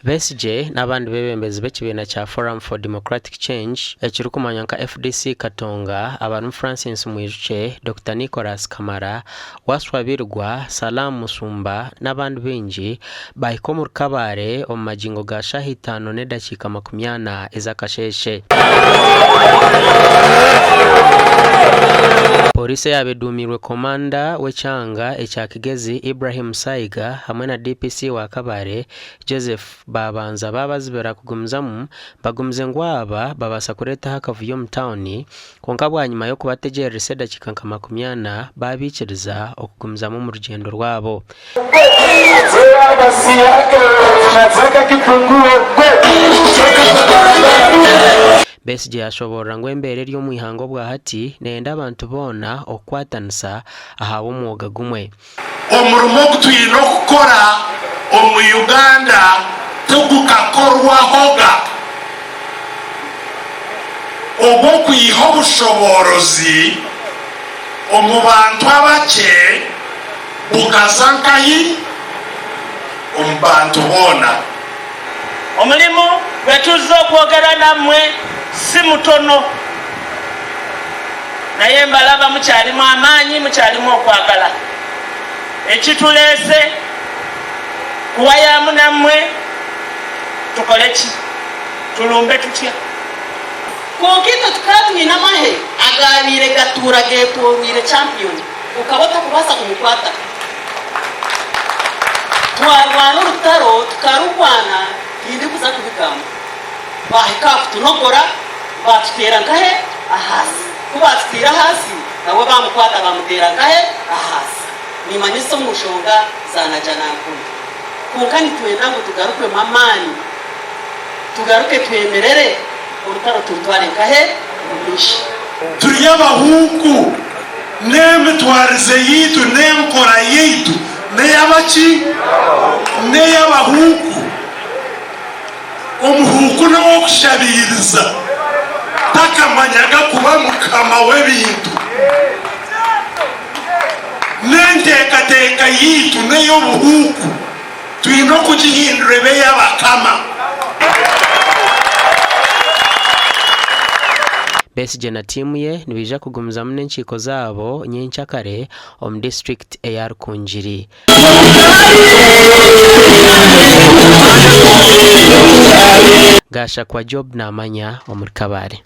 Besigye n'abandi beebembezi b'ekibiina kya Forum for Democratic Change ekirikumanywa nka FDC Katonga abarimu Francis Mwijukye, Dokita Nicholas Kamara, Waswa Birigwa, Salaam Musumba n'abandi baingi baahika omuri Kabale omu magingo ga shaaha itaano n'edakiika makumyana ez'akasheeshe. Pooriisi eyaaba eduumiirwe Komanda w'ekyanga ekya Kigezi Ibrahim Saiga hamwe na DPC wa Kabale, Joseph baabanza baabazibira kugumizamu bagumize ngu aba babaasa kureetaho akavuyo omu tauni kwonka bwanyima y'okubategyereresa edakiika nka makumyana baabaikiriza okugumizamu omu rugyendo rwabo. Besigye yashoboorora ngu embeera eri omu ihanga obwahati neyenda abantu boona okukwatanisa ahabw'omwoga gumwe. Omurimo ogu twine okukora omu Uganda tigukakorwahoga, ogw'okwiha obushoboorozi omu bantu abakye bukaza nkahi? Omu bantu boona. Omulimu gwe tuzze okwogera nammwe si mutono naye mbalaba mukyalimu amaanyi, mukyalimu okwagala. Ekituleese kuwayaamu nammwe tukole ki? Tulumbe tutya? Kwonka itwe tukaba twine amahe agaabaire gatuura geetooroire Champion, okaba otakubaasa kumukwataho. Twarwana orutaro tukarurwana tindikuza kubigamba. Baahika aha kutunogora baatuteera nkahe? Ahaasi. Ku baatuteire ahaasi nawe baamukwata baamuteera nkahe? Ahaasi. Nimanyisa omu nshonga za Najjanankumbi. Kwonka nitwenda ngu tugarukwemu amaani, tugaruke twemerere orutaro turutware nkahe? Omu maisho. Turi abahuuku. N'emitwarize yaitu n'enkora yaitu n'ey'abaki? N'ey'abahuuku. Omuhuuku n'ow'okushabiiriza, takamanyaga kuba mukama w'ebintu. N'enteekateeka yaitu n'ey'obuhuuku, twine okugihindura ebe ey'abakama. Besigye na tiimu ye nibaija kugumizamu n'enkiiko zaabo nyenkyakare omu disiturikiti eya Rukungiri. Gashakwa Job Namanya omuri Kabale.